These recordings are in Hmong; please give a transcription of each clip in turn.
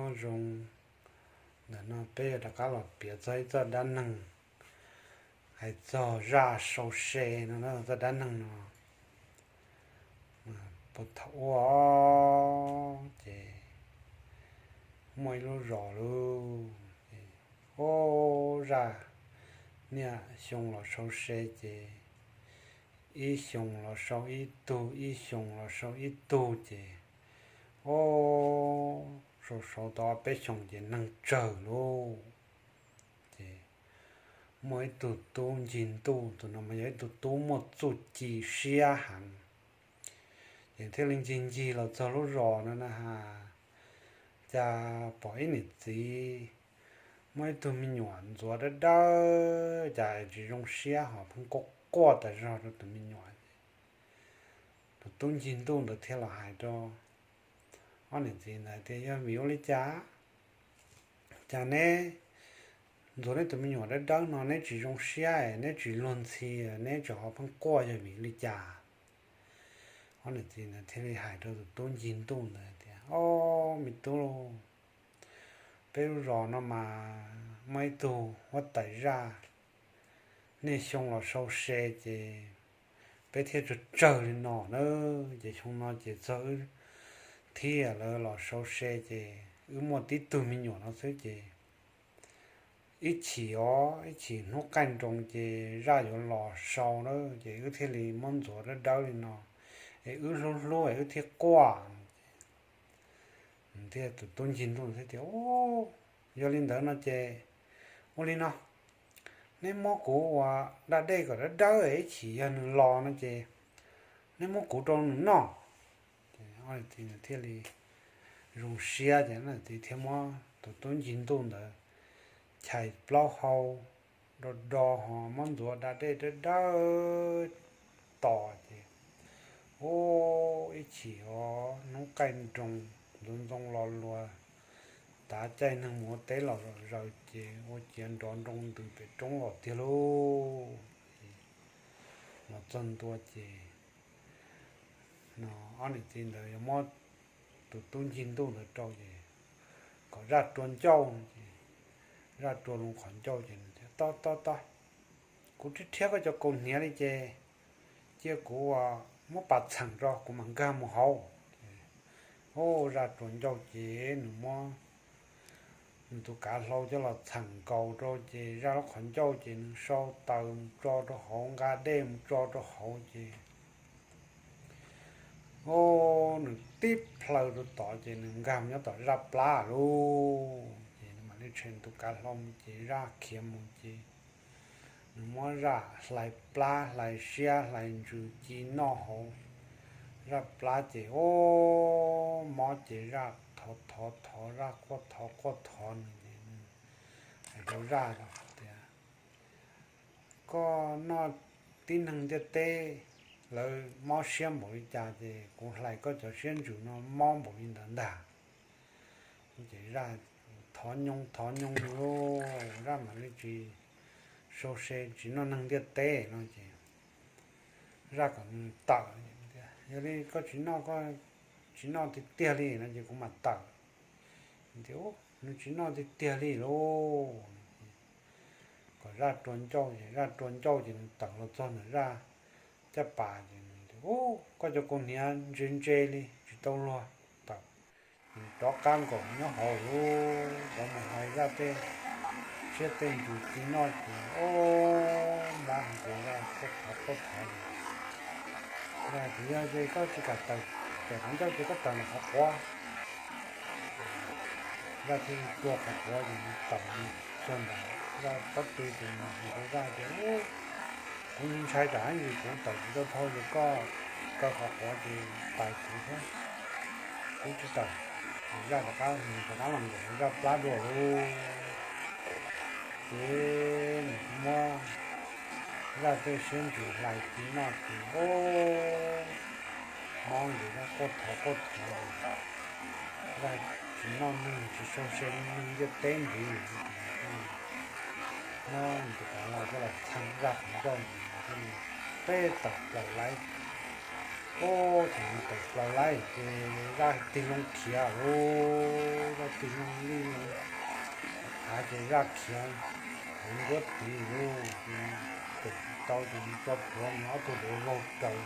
Nyob zoo, ntawm no peb yuav rov qab los piav txog ib txoj dab neeg hais txog zaj sau se no na. Txoj dab neeg no puag thaum ub ces muaj ib lub zos lauj, ces ub, zaj niaj xyoo los sau se ces ib xyoo los sau ib tug, ib xyoo los sau ib tug ces ub, sau sau tau ob peb xyoos ces neeg tsawg lauj. Ces muaj ib tug tub ncig ntuj, tus no mas yog ib tug tub muaj txuj ci siab heev. Ces thiaj li ncig ncig los txog lub zos no na has, cas pom ib niam txiv muaj ib tug me nyuam ntxuav dawb dawb, cas tsis zoo siab ho pheej quaj quaj tas zog rau tus me nyuam. Tus tub ncig ntuj ntawd thiaj los hais rau ob niam txiv ntawd tias, yog vim ua li cas, cas neb ntxuav neb tus me nyuam dawb dawb no neb tsis zoo siab, neb tsis luag ntxhi, neb tseem ho pheej quaj yog vim li cas? Ob niam txiv ntawd thiaj li hais rau tus tub ncig ntuj ntawd tias, ob, me tub, peb lub zos no mas muaj ib tug huab tais zaj, niaj xyoo los sau se ces peb thiaj tsawg tsawg li no na. Ces xyoo no ces txog wb thiaj lawv los sau se ces wb muaj tib tug me nyuam no xwb ces ib chim os, ib chim hnub qaij nroos ces zaj yuav los sau na, ces wb thiaj li muab ntxuav dawb dawb li no, es wb hlub hlub es wb thiaj quaj. Thiaj tus tub ncig ntuj thiaj tias, yog li ntawd no ces ua li no, neb muab kuv ua da dej kom dawb dawb, ib chim yog nws los no ces neb muab kuv rau nws noj. Ces thiaj li zoo siab ces thiaj muab tus tub ncig ntuj ntawd chais plaub hau do do ho muab ntxuav da dej dawb dawb tos ces ub, ib chim os, hnub qaij nroos ntxoov ntxoo los luas, tav caij neeg mus ua teb los zaws ces ua ciav nrov nroo ntws pem roob los tiag lauj. Los txog ntua ces no ob niam txiv ntawd yuav muab tus tub ncig ntuj ntawd rau ces kom zaj rua ncauj ces zaj rua loo qhov ncauj ces, tob tob tob, kuv rhiab rhiab koj cov kaus hniav li ces cia kuv muab pas txheem rau kuv mam nkag mus hauv. Ub, zaj rua ncauj ces nws muab nws tus kav hlau coj los txheem nkaus rau ces zaj lub qhov ncauj ces nws sau taws mus tso rau hauv, nqa dej mus tso rau hauv ces ub, nws tib plhaw rau tod ces nws nkag mus nyob tom zaj plab lauj. Ces nws mam li tshem tus kav hlau mus ces zaj khiav mus ces nws muab zaj hlais plab hlais siab hlais ntsws ci noj hauv zaj plab ces ub, mob ces zaj thov thov thov, zaj quaj thov quaj thov nws ces nws hais rau zaj tias, koj noj tib neeg ntiaj teb lawv mob siab npaum li cas ces kuv hlais koj cov siab ntsws no mob npaum li ntawd ntag. Ces zaj thov nyo thov nyo lauj, zaj mam li tsis sau se tsis noj neeg ntiaj teb no ces zaj kom nws tawm. Yog li koj tsis noj, koj tsis noj tiag tiag li no ces kuv mam tawm. Nws tsis noj tiag tiag li lauj. Kom zaj rua ncauj ces zaj rua ncauj ces nws tawm los txog ntawm zaj caj pas ces, ub, koj cov kaus hniav ntse ntse li tsis tau luag tawm. Nws rov qab nkaus nyob hauv lauj, rov mus hlais zaj tej siab tej ntsws ci noj ces ub, mob ces zaj quaj thov quaj thov. Zaj tias, yog ces koj tsis kam tawm pem qhov ncauj ces koj tawm ntawm qhov quav. Zaj thiaj li tua qhov quav ces nws tawm txog ntawm zaj pob tw ces nws hais rau zaj tias, kuv ntshai tsam ib ntsis kuv tawm tsis tau dhau ces koj kaw qhov quav ces tais kuv thiab, kuv tsis tawm. Ces zaj rov qab, nws rov qab los nkaum zaj plab dua lauj. Ces nws muab zaj tej siab ntsws hlais ci noj ces ub, mob ces zaj quaj thov quaj thov, zaj tsis noj neeg tsis sau se neeg ntiaj teb ntxiv. Muab nws tus kav hlau coj los txheem zaj qhov ncauj ntxiv, peb tawm plaws lawm. Ub, thaum nws tawm plaws lawm ces zaj tig loo khiav lauj, zaj tig loo li loo av ces zaj khiav hauv nruab tiv lauj, ces tawm tsis tau ces nws tso plhuav nws ob tug dev vau raws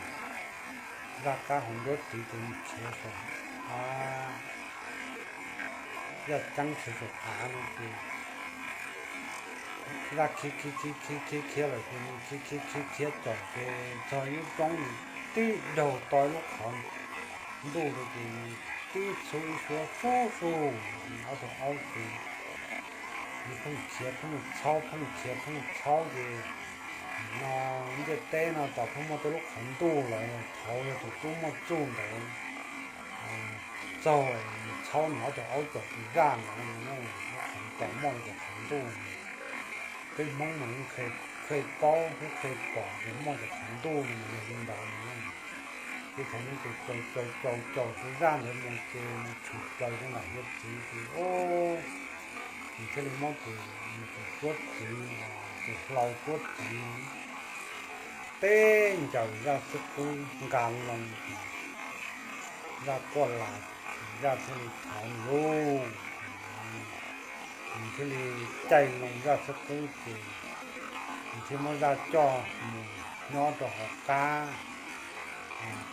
zaj qab hauv nruab tiv ces nws khiav saum av, zaj ceeb khiav saum av no ces zaj khiav khiav khiav khiav khiav khiav lawm ces nws khiav khiav khiav khiav caum ces txog ib lub roob nws tib daug to ib lub qhov ntuj rau ces nws tib txhub ib suab sub sub ob tug aub ces nws pheej khiav pheej txhaub pheej khiav pheej txhaub ces no ntiaj teb no tau pheej muaj tej lub qhov ntuj los yog thaud yog tus tub muaj txuj ntawd txaug txhaub nws ob tug aub caum tus zaj ntawd no, qhov tau muaj cov qhov ntuj. Peb Hmoob mas yeej qhia paub thiab qhia pom tias muaj cov qhov ntuj no mas yog li ntawd no. Ces thaum nws caum caum caum caum tus zaj ntawd mus ces nws tshwm plaws rau nram hiav txwv ces nws thiaj li muab tus, nws tus suab txwv, tus hlau suab txwv teb ncaws zaj xib qwb nqa loo, zaj quaj las, zaj thiaj li thov nws lauj. Nws thiaj li caij loo zaj xib qwb ces nws thiaj muab zaj coj mus nyob rau hauv qab,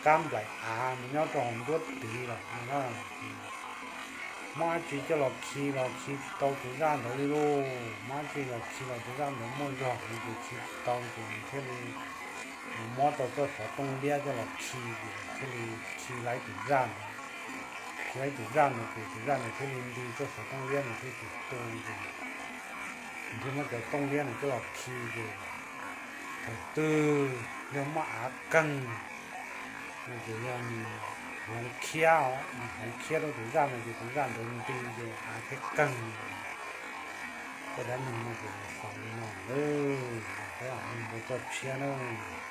qab nplaim av nyob rau hauv nruab tiv lawm no na. Muab dab tsi coj los khi los khi tsis tau tus zaj ntawd li lauj, muab dab tsi los khi los tus zaj ntawd muaj zog heev ces khi tsis tau ces nws thiaj li mus muab tau txoj xov tooj liab coj los khi ces thiaj li khi tau tus zaj ntawd. Khi tau tus zaj ntawd ces tus zaj ntawd thiaj li nti txoj xov tooj liab ntawd thiaj tsis tu ces nws thiaj muab cov tooj liab ntawd coj los khi ces thaum twg yog muaj av qeeg no ces yog nws hloov khiab, nws hloov khiab rau tus zaj ntawd ces tus zaj ntawd nti ces av thiaj qeeg. Tej dab neeg no ces xaus li no lawm, peb mam li mus rau txoj tshiab nawb.